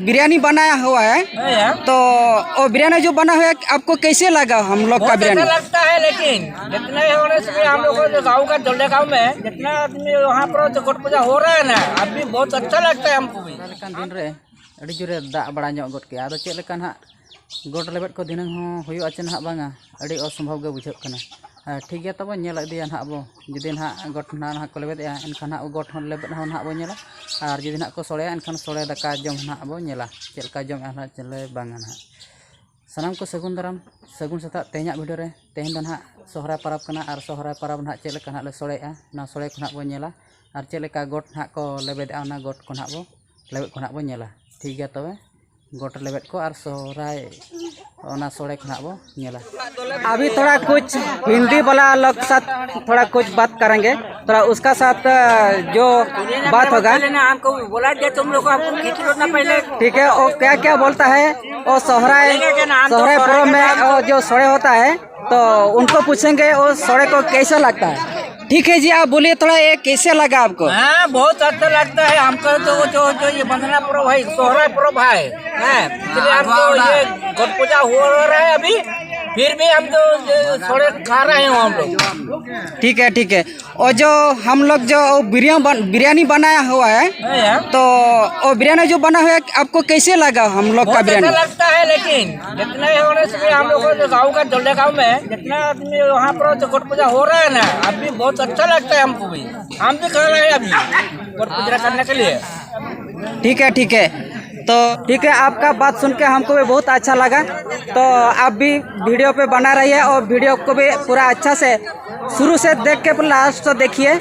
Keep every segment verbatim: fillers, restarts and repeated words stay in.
बिरयानी बनाया हुआ है। नहीं है। तो वो बिरयानी जो बना हुआ है, आपको कैसे लगा हम लोग का बहुत अच्छा बिरयानी? लगता है, लेकिन जितने होने से हम लोग को जो गाँव का, जोले गाँव में जितना आदमी वहाँ पर जो गोट पूजा हो रहा है ना, अभी बहुत अच्छा लगता है हमको भी। ᱚᱠᱟ ᱞᱮᱠᱟᱱ ᱫᱤᱱ ᱨᱮ ᱟᱹᱰᱤ ᱡᱳᱨᱮ ᱫᱟᱜ ᱵᱟᱲᱟ ᱧᱚᱜ ᱜᱚᱫ ᱠᱮᱜᱼᱟ᱾ ᱟᱫᱚ ᱪᱮᱫ ᱞᱮᱠᱟ ᱱᱟᱦᱟᱜ ᱜᱚᱴ ᱞᱮᱵᱮᱫ ᱠᱚ ᱫᱷᱤᱱᱟᱹᱝ ᱦᱚᱸ ᱦᱩᱭᱩᱜᱼᱟ ᱪᱮ ᱱᱟᱦᱟᱜ ᱵᱟᱝᱟ, ᱟᱹᱰᱤ ᱚᱥᱚᱢᱵᱷᱚᱵ ᱜᱮ ᱵᱩᱡᱷᱟᱹᱜ ᱠᱟᱱᱟ᱾ ᱟᱨ ᱴᱷᱤᱠ ᱜᱮᱭᱟ, ᱛᱚᱵᱮ ᱧᱮᱞ ᱤᱫᱤᱭᱟ ᱱᱟᱦᱟᱜ ᱵᱚ, ᱡᱩᱫᱤ ᱱᱟᱦᱟᱜ ᱜᱚᱴ ᱱᱟᱦᱟᱜ, ᱱᱟᱦᱟᱜ ᱠᱚ ᱞᱮᱵᱮᱫᱮᱜᱼᱟ, ᱮᱱᱠᱷᱟᱱ ᱱᱟᱦᱟᱜ ᱜᱚᱴ ᱦᱚᱸ ᱞᱮᱵᱮᱫ ᱦᱚᱸ ᱱᱟᱦᱟᱜ ᱵᱚ ᱧᱮᱞᱟ᱾ ᱟᱨ ᱡᱩᱫᱤ ᱱᱟᱦᱟᱜ ᱠᱚ ᱥᱚᱲᱮᱭᱟ, ᱮᱱᱠᱷᱟᱱ ᱥᱚᱲᱮ ᱫᱟᱠᱟ ᱡᱚᱢ ᱱᱟᱦᱟᱜ ᱵᱚ ᱧᱮᱞᱟ, ᱪᱮᱫ ᱞᱮᱠᱟ ᱡᱚᱢᱮᱜᱼᱟ ᱱᱟᱦᱟᱜ ᱪᱮ ᱵᱟᱝᱟ ᱱᱟᱦᱟᱜ᱾ ᱥᱟᱱᱟᱢ ᱠᱚ ᱥᱟᱹᱜᱩᱱ ᱫᱟᱨᱟᱢ, ᱥᱟᱹᱜᱩᱱ ᱥᱮᱛᱟᱜ᱾ ᱛᱮᱦᱮᱧᱟᱜ ᱵᱷᱤᱰᱤᱭᱳ ᱨᱮ, ᱛᱮᱦᱮᱧ ᱫᱚ ᱱᱟᱦᱟᱜ ᱥᱚᱦᱨᱟᱭ ᱯᱚᱨᱚᱵᱽ ᱠᱟᱱᱟ, ᱟᱨ ᱥᱚᱦᱨᱟᱭ ᱯᱚᱨᱚᱵᱽ ᱱᱟᱦᱟᱜ ᱪᱮᱫ ᱞᱮᱠᱟ ᱱᱟᱦᱟᱜ ᱞᱮ ᱥᱚᱲᱮᱭᱮᱜᱼᱟ, ᱚᱱᱟ ᱥᱚᱲᱮ ᱠᱚ ᱱᱟᱦᱟᱜ ᱵᱚ ᱧᱮᱞᱟ᱾ ᱟᱨ ᱪᱮᱫ ᱞᱮᱠᱟ ᱜᱚᱴ ᱱᱟᱦᱟᱜ ᱠᱚ ᱞᱮᱵᱮᱫᱮᱜᱼᱟ, ᱚᱱᱟ ᱜᱚᱴ ᱠᱚ ᱱᱟᱦᱟᱜ ᱵᱚ, ᱞᱮᱵᱮᱫ ᱠᱚ ᱱᱟᱦᱟᱜ ᱵᱚ ᱧᱮᱞᱟ᱾ ᱴᱷᱤᱠ ᱜᱮᱭᱟ, ᱛᱚᱵᱮ ᱜᱚᱴ ᱞᱮᱵᱮᱫ ᱠᱚ ᱟᱨ ᱥᱚᱦᱨᱟᱭ, ᱚᱱᱟ ᱥᱚᱲᱮ ᱠᱚ ᱱᱟᱦᱟᱜ ᱵᱚ ᱧᱮᱞᱟ᱾ अभी थोड़ा कुछ हिंदी वाला लोग साथ थोड़ा कुछ बात करेंगे, थोड़ा उसका साथ, अ, जो बात होगा। पहले ना हमको बोला दिया, तुम लोग को हमको खींच लो ना पहले। ठीक है, वो क्या क्या बोलता है, वो सोहराय, बोलेगा क्या नाम तो सोहराय सोहराय पर्व का में नाम तो वो जो सोड़े होता है, तो उनको पूछेंगे वो सोड़े को कैसा लगता है। ठीक है जी, आप बोलिए थोड़ा, ये कैसे लगा आपको? हाँ, बहुत अच्छा लगता है हमको तो। जो जो ये बंदना पर्व है, सोहराय पर्व है, हैं, इसलिए हम तो ये गोट पूजा हो रहा है अभी, फिर भी हम तो ये सोड़े खा रहे हैं हम लोग। ठीक है, ठीक है। और जो हम लोग जो बिरयानी बन, बिरयानी बनाया हुआ है, हाँ यार। तो वो बिरयानी जो बना हुआ है, आपको कैसे लगा हम लोग का बहुत अच्छा बिरयानी? लगता है, लेकिन जितना ही होने से भी हम लोग को जो गाँव का, जोले गाँव में जितना आदमी वहाँ पर जो गोट पूजा हो रहा है ना, अभी बहुत अच्छा लगता है हमको भी। हम भी खा रहे हैं अभी गोट पूजा करने के लिए। ठीक है, ठीक है। तो ठीक है, आपका बात सुन के हमको भी बहुत अच्छा लगा। तो आप भी वीडियो पे बना रहिए और वीडियो को भी पूरा अच्छा से शुरू से देख के लास्ट तक देखिए।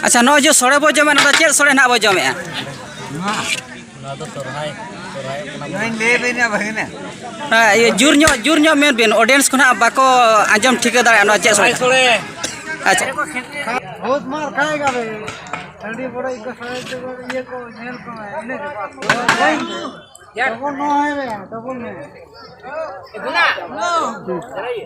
अच्छा, ᱱᱚᱜᱼᱚᱭ ᱡᱮ ᱥᱚᱲᱮ ᱵᱚ ᱡᱚᱢᱮᱫ, ᱱᱚᱣᱟ ᱫᱚ ᱪᱮᱫ ᱥᱚᱲᱮ ᱱᱟᱦᱟᱜ ᱵᱚ ᱡᱚᱢᱮᱫᱼᱟ? ᱚᱱᱟ ᱫᱚ ᱥᱚᱨᱦᱟᱭ, ᱥᱚᱨᱦᱟᱭ ᱠᱟᱱᱟ ᱵᱚᱱ᱾ ᱱᱚᱣᱟᱧ ᱞᱟᱹᱭ ᱟᱵᱤᱱᱟ ᱵᱷᱟᱹᱜᱤ ᱱᱟ᱾ ᱦᱮᱸ, ᱤᱭᱟᱹ, ᱡᱳᱨ ᱧᱚᱜ, ᱡᱳᱨ ᱧᱚᱜ ᱢᱮᱱ ᱵᱤᱱ, ᱚᱰᱤᱭᱮᱱᱥ ᱠᱚ ᱱᱟᱦᱟᱜ ᱵᱟᱠᱚ ᱟᱸᱡᱚᱢ ᱴᱷᱤᱠᱟᱹ ᱫᱟᱲᱮᱭᱟᱜᱼᱟ ᱱᱚᱣᱟ ᱪᱮᱫ ᱥᱚᱲᱮ ᱥᱚᱨᱦᱟᱭ ᱠᱟᱱᱟ᱾ ᱥᱚᱲᱮ᱾ ᱟᱪᱪᱷᱟ᱾ बहुत मार खाएगा बे। ᱦᱟᱺᱰᱤ ᱵᱚᱲᱚᱡ ᱠᱚ ᱥᱚᱲᱮ ᱛᱮᱠᱚ ᱤᱭᱟᱹ ᱠᱚ ᱧᱮᱞ ᱠᱚᱢᱮ, ᱤᱱᱟᱹ ᱜᱮ ᱵᱟᱥ᱾ ᱰᱚᱵᱚᱞ ᱱᱚᱣᱟ ᱦᱮᱸ ᱵᱮ, ᱰᱚᱵᱚᱞ ᱱᱚᱣᱟ᱾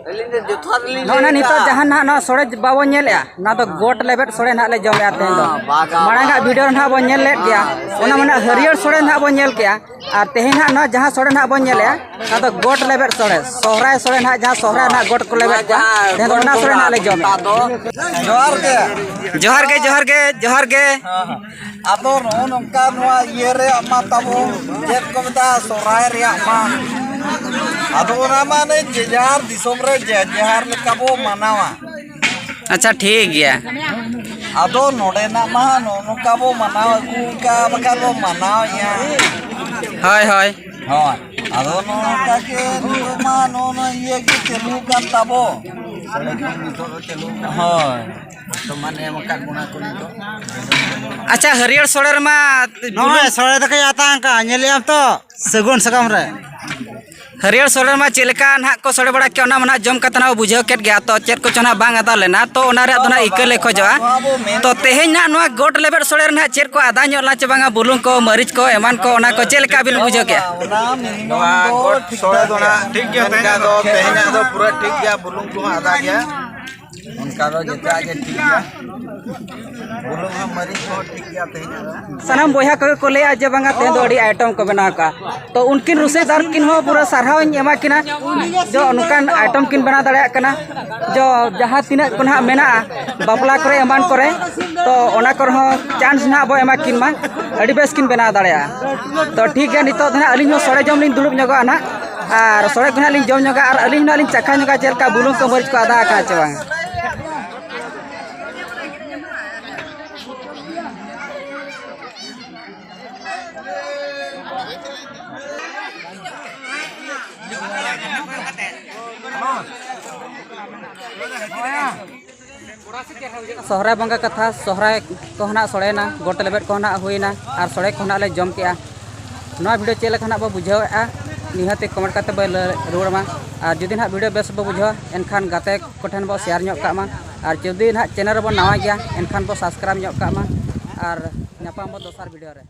ᱟᱹᱞᱤᱧ ᱫᱚ ᱡᱚᱛᱷᱟᱛ ᱞᱤᱧ ᱱᱚᱜᱼᱚᱭ ᱞᱟᱹᱭ ᱱᱤᱛᱚᱜ ᱮᱫᱟ᱾ ᱡᱟᱦᱟᱸ ᱱᱟᱦᱟᱜ ᱱᱚᱣᱟ ᱥᱚᱲᱮ ᱵᱟᱵᱚ ᱧᱮᱞᱮᱫᱼᱟ, ᱱᱚᱣᱟ ᱫᱚ ᱜᱚᱴ ᱞᱮᱵᱮᱫ ᱥᱚᱲᱮ ᱱᱟᱦᱟᱜ ᱞᱮ ᱡᱚᱢᱮᱫᱼᱟ ᱛᱮᱦᱮᱧ ᱫᱚ᱾ ᱦᱮᱸ, ᱵᱟᱜᱟ, ᱢᱟᱲᱟᱝᱟᱜ ᱵᱟᱜᱟ᱾ ᱵᱷᱤᱰᱤᱭᱳ ᱨᱮ ᱱᱟᱦᱟᱜ ᱵᱚᱱ ᱧᱮᱞ ᱞᱮᱫ ᱜᱮᱭᱟ, ᱦᱮᱸ, ᱚᱱᱟ ᱢᱟᱱᱮ ᱦᱟᱹᱨᱭᱟᱹᱲ ᱥᱚᱲᱮ ᱱᱟᱦᱟᱜ ᱵᱚᱱ ᱧᱮᱞ ᱠᱮᱜᱼᱟ᱾ ᱟᱨ ᱛᱮᱦᱮᱧ ᱱᱟᱦᱟᱜ ᱱᱚᱣᱟ ᱡᱟᱦᱟᱸ ᱥᱚᱲᱮ ᱱᱟᱦᱟᱜ ᱵᱚᱱ ᱧᱮᱞᱮᱫᱼᱟ, ᱚᱱᱟ ᱫᱚ ᱜᱚᱴ ᱞᱮᱵᱮᱫ ᱥᱚᱲᱮ, ᱥᱚᱦᱨᱟᱭ ᱥᱚᱲᱮ ᱱᱟᱦᱟᱜ, ᱡᱟᱦᱟᱸ ᱥᱚᱦᱨᱟᱭ ᱱᱟᱦᱟᱜ ᱜᱚᱴ ᱠᱚ ᱞᱮᱵᱮᱫ ᱠᱚᱣᱟ, ᱛᱮᱦᱮᱧ ᱫᱚ ᱚᱱᱟ ᱥᱚᱲᱮ ᱱᱟᱦᱟᱜ ᱞᱮ ᱡᱚᱢᱮᱫᱼᱟ᱾ ᱡᱚᱦᱟᱨ ᱜᱮ᱾ ᱡᱚᱦᱟᱨ ᱜᱮ, ᱡᱚᱦᱟᱨ ᱜᱮ, ᱡᱚᱦᱟᱨ ᱜᱮ᱾ ᱦᱮᱸ, ᱦᱮᱸ᱾ ᱟᱫᱚ ᱱᱚᱜᱼᱚ ᱱᱚᱝᱠᱟ ᱱᱚᱣᱟ ᱤᱭᱟᱹ ᱨᱮᱭᱟᱜ ᱢᱟ ᱛᱟᱵᱚ, ᱪᱮᱫ ᱠᱚ ᱢᱮᱛᱟᱜᱼᱟ, ᱥᱚᱦᱨᱟᱭ ᱨᱮᱭᱟᱜ ᱢᱟ᱾ ᱟᱫᱚ ᱚᱱᱟ ᱢᱟ ᱚᱱᱮ ᱡᱮᱡᱟᱨ ᱫᱤᱥᱚᱢ ᱨᱮ ᱡᱮᱡᱟᱨ ᱞᱮᱠᱟ ᱵᱚ ᱢᱟᱱᱟᱣᱟ᱾ ᱟᱪᱪᱷᱟ, ᱴᱷᱤᱠ ᱜᱮᱭᱟ᱾ ᱟᱫᱚ ᱱᱚᱰᱮᱱᱟᱜ ᱢᱟ ᱱᱚᱜᱼᱚ ᱱᱚᱝᱠᱟ ᱵᱚ ᱢᱟᱱᱟᱣ ᱟᱹᱜᱩ ᱠᱟᱜ, ᱵᱟᱠᱷᱟᱱ ᱵᱚ ᱢᱟᱱᱟᱣᱮᱫᱼᱟ᱾ ᱦᱳᱭ, ᱦᱳᱭ᱾ ᱦᱳᱭ᱾ ᱟᱫᱚ ᱱᱚᱜᱼᱚ ᱱᱚᱝᱠᱟ ᱜᱮ ᱱᱤᱛᱚᱜ ᱢᱟ ᱱᱚᱜᱼᱚ ᱱᱚᱣᱟ ᱤᱭᱟᱹ ᱜᱮ ᱪᱟᱹᱞᱩ ᱠᱟᱱ ᱛᱟᱵᱚ᱾ ᱦᱳᱭ᱾ ᱵᱚᱨᱛᱚᱢᱟᱱ ᱮᱢ ᱟᱠᱟᱫ ᱵᱚᱱᱟ ᱠᱚ ᱱᱤᱛᱚᱜ᱾ ᱟᱪᱪᱷᱟ, ᱦᱟᱹᱨᱭᱟᱹᱲ ᱥᱚᱲᱮ ᱨᱮᱢᱟ ᱱᱚᱜᱼᱚᱭ ᱥᱚᱲᱮ ᱫᱟᱠᱟᱭ ᱟᱛᱟᱝ ᱠᱟᱜᱼᱟ, ᱧᱮᱞᱮᱜ ᱟᱢ ᱛᱚ, ᱥᱟᱹᱜᱩᱱ ᱥᱟᱠᱟᱢ ᱨᱮ᱾ ᱦᱟᱹᱨᱭᱟᱹᱲ ᱥᱚᱲᱮ ᱨᱮᱢᱟ ᱪᱮᱫ ᱞᱮᱠᱟ ᱱᱟᱦᱟᱜ ᱠᱚ ᱥᱚᱲᱮ ᱵᱟᱲᱟ ᱠᱮᱫ, ᱚᱱᱟ ᱢᱟ ᱱᱟᱦᱟᱜ ᱡᱚᱢ ᱠᱟᱛᱮ ᱱᱟᱦᱟᱜ ᱵᱚ ᱵᱩᱡᱷᱟᱹᱣ ᱠᱮᱫ ᱜᱮᱭᱟ᱾ ᱛᱚ ᱪᱮᱫ ᱠᱚᱪᱚ ᱱᱟᱦᱟᱜ ᱵᱟᱝ ᱟᱫᱟ ᱞᱮᱱᱟ, ᱛᱚ ᱚᱱᱟ ᱨᱮᱭᱟᱜ ᱫᱚ ᱱᱟᱦᱟᱜ ᱤᱠᱟᱹ ᱞᱮ ᱠᱷᱚᱡᱚᱜᱼᱟ᱾ ᱛᱚ ᱛᱮᱦᱮᱧ ᱱᱟᱦᱟᱜ ᱱᱚᱣᱟ ᱜᱚᱴ ᱞᱮᱵᱮᱫ ᱥᱚᱲᱮ ᱨᱮ ᱱᱟᱦᱟᱜ ᱪᱮᱫ ᱠᱚ ᱟᱫᱟ ᱧᱚᱜ ᱞᱮᱱᱟ ᱪᱮ ᱵᱟᱝᱟ, ᱵᱩᱞᱩᱝ ᱠᱚ, ᱢᱟᱹᱨᱤᱪ ᱠᱚ, ᱮᱢᱟᱱ ᱠᱚ, ᱚᱱᱟ ᱠᱚ ᱪᱮᱫ ᱞᱮᱠᱟ ᱵᱤᱱ ᱵᱩᱡᱷᱟᱹᱣ ᱠᱮᱫᱼᱟ? ᱱᱚᱣᱟ ᱜᱚᱴ ᱥᱚᱲᱮ ᱫᱚ ᱱᱟᱦᱟᱜ ᱴᱷᱤᱠ ᱜᱮᱭᱟ, ᱛᱮᱦᱮᱧᱟᱜ ᱫᱚ, ᱛᱮᱦᱮᱧᱟᱜ ᱫᱚ ᱯᱩᱨᱟᱹ ᱴᱷᱤᱠ ᱜᱮᱭᱟ, ᱵᱩᱞᱩᱝ ᱠᱚᱦᱚᱸ ᱟᱫᱟ ᱜᱮᱭᱟ᱾ ᱚᱱᱠᱟ ᱫᱚ ᱡᱚᱛᱚᱣᱟᱜ ᱜᱮ ᱴᱷᱤᱠ ᱜᱮᱭᱟ᱾ ᱵᱩᱞᱩᱝ ᱦᱚᱸ ᱢᱟᱹᱨᱤᱪ ᱠᱚᱦᱚᱸ ᱴᱷᱤᱠ ᱜᱮᱭᱟ ᱛᱮᱦᱮᱧᱟᱜ ᱫᱚ᱾ ᱥᱟᱱᱟᱢ ᱵᱚᱭᱦᱟ ᱠᱚᱜᱮ ᱠᱚ ᱞᱟᱹᱭᱟ ᱡᱮ ᱵᱟᱝᱟ ᱛᱮᱦᱮᱧ ᱫᱚ ᱟᱹᱰᱤ ᱟᱭᱴᱮᱢ ᱠᱚ ᱵᱮᱱᱟᱣ ᱠᱟᱜᱼᱟ᱾ ᱛᱚ ᱩᱱᱠᱤᱱ ᱨᱩᱥᱤᱠᱫᱟᱨ ᱠᱤᱱ ᱦᱚᱸ ᱯᱩᱨᱟᱹ ᱥᱟᱨᱦᱟᱣ ᱤᱧ ᱮᱢᱟ ᱠᱤᱱᱟ᱾ ᱡᱚ ᱱᱚᱝᱠᱟᱱ ᱟᱭᱴᱮᱢ ᱠᱤᱱ ᱵᱮᱱᱟᱣ ᱫᱟᱲᱮᱭᱟᱜ ᱠᱟᱱᱟ᱾ ᱡᱚ ᱡᱟᱦᱟᱸ ᱛᱤᱱᱟᱹᱜ ᱠᱚ ᱱᱟᱦᱟᱜ ᱢᱮᱱᱟᱜᱼᱟ ᱵᱟᱯᱞᱟ ᱠᱚᱨᱮ ᱮᱢᱟᱱ ᱠᱚᱨᱮ, ᱛᱚ ᱚᱱᱟ ᱠᱚᱨᱮ ᱦᱚᱸ ᱪᱟᱱᱥ ᱱᱟᱦᱟᱜ ᱵᱚ ᱮᱢᱟ ᱠᱤᱱ ᱢᱟ᱾ ᱟᱹᱰᱤ ᱵᱮᱥ ᱠᱤᱱ ᱵᱮᱱᱟᱣ ᱫᱟᱲᱮᱭᱟᱜᱼᱟ᱾ ᱛᱚ ᱴᱷᱤᱠ ᱜᱮᱭᱟ, ᱱᱤᱛᱚᱜ ᱫᱚ ᱱᱟᱦᱟᱜ ᱟᱹᱞᱤᱧ ᱦᱚᱸ ᱥᱚᱲᱮ ᱡᱚᱢ ᱞᱤᱧ ᱫᱩᱲᱩᱵ ᱧᱚᱜᱚᱜᱼᱟ ᱱᱟᱦᱟᱜ᱾ ᱟᱨ ᱥᱚᱲᱮ ᱠᱚ ᱱᱟᱦᱟᱜ ᱞᱤᱧ ᱡᱚᱢ ᱧᱚᱜᱟ ᱟᱨ ᱟᱹᱞᱤᱧ ᱱᱟᱦᱟᱜ ᱞᱤᱧ ᱪᱟᱠᱷᱟ ᱧᱚᱜᱟ ᱪᱮᱫ ᱞᱮᱠᱟ ᱵᱩᱞᱩᱝ ᱠᱚ ᱢᱟᱹᱨᱤᱪ ᱠᱚ ᱟᱫᱟ ᱟᱠᱟᱱᱟ ᱪᱮ ᱵᱟᱝ᱾ ᱥᱚᱦᱨᱟᱭ ᱵᱚᱸᱜᱟ ᱠᱟᱛᱷᱟ, ᱥᱚᱦᱨᱟᱭ ᱠᱚᱦᱚᱸ ᱱᱟᱜ ᱥᱚᱲᱮᱭᱮᱱᱟ, ᱜᱚᱴ ᱞᱮᱵᱮᱫ ᱠᱚᱦᱚᱸ ᱱᱟᱜ ᱦᱩᱭᱮᱱᱟ ᱟᱨ ᱥᱚᱲᱮ ᱠᱚᱦᱚᱸ ᱱᱟᱜ ᱞᱮ ᱡᱚᱢ ᱠᱮᱜᱼᱟ᱾ ᱱᱚᱣᱟ ᱵᱷᱤᱰᱤᱭᱳ ᱪᱮᱫ ᱞᱮᱠᱟ ᱱᱟᱜ ᱵᱚ ᱵᱩᱡᱷᱟᱹᱣᱮᱫᱼᱟ, ᱱᱤᱦᱟᱹᱛ ᱜᱮ ᱠᱚᱢᱮᱱᱴ ᱠᱟᱛᱮ ᱵᱚ ᱞᱟᱹᱭ ᱨᱩᱣᱟᱹᱲ ᱢᱟ᱾ ᱟᱨ ᱡᱩᱫᱤ ᱱᱟᱜ ᱵᱷᱤᱰᱤᱭᱳ ᱵᱮᱥ ᱵᱚ ᱵᱩᱡᱷᱟᱹᱣᱟ, ᱮᱱᱠᱷᱟᱱ ᱜᱟᱛᱮ ᱠᱚᱴᱷᱮᱱ ᱵᱚ ᱥᱮᱭᱟᱨ ᱧᱚᱜ ᱠᱟᱜ ᱢᱟ᱾ ᱟᱨ ᱡᱩᱫᱤ ᱱᱟᱜ ᱪᱮᱱᱮᱞ ᱨᱮᱵᱚᱱ ᱱᱟᱣᱟ ᱜᱮᱭᱟ, ᱮᱱᱠᱷᱟᱱ ᱵᱚ ᱥᱟᱵᱥᱠᱨᱟᱭᱤᱵᱽ ᱧᱚᱜ ᱠᱟᱜ ᱢᱟ᱾ ᱟᱨ ᱧᱟᱯᱟᱢ ᱵᱚ ᱫᱚᱥᱟᱨ ᱵᱷᱤᱰᱤᱭᱳ ᱨᱮ᱾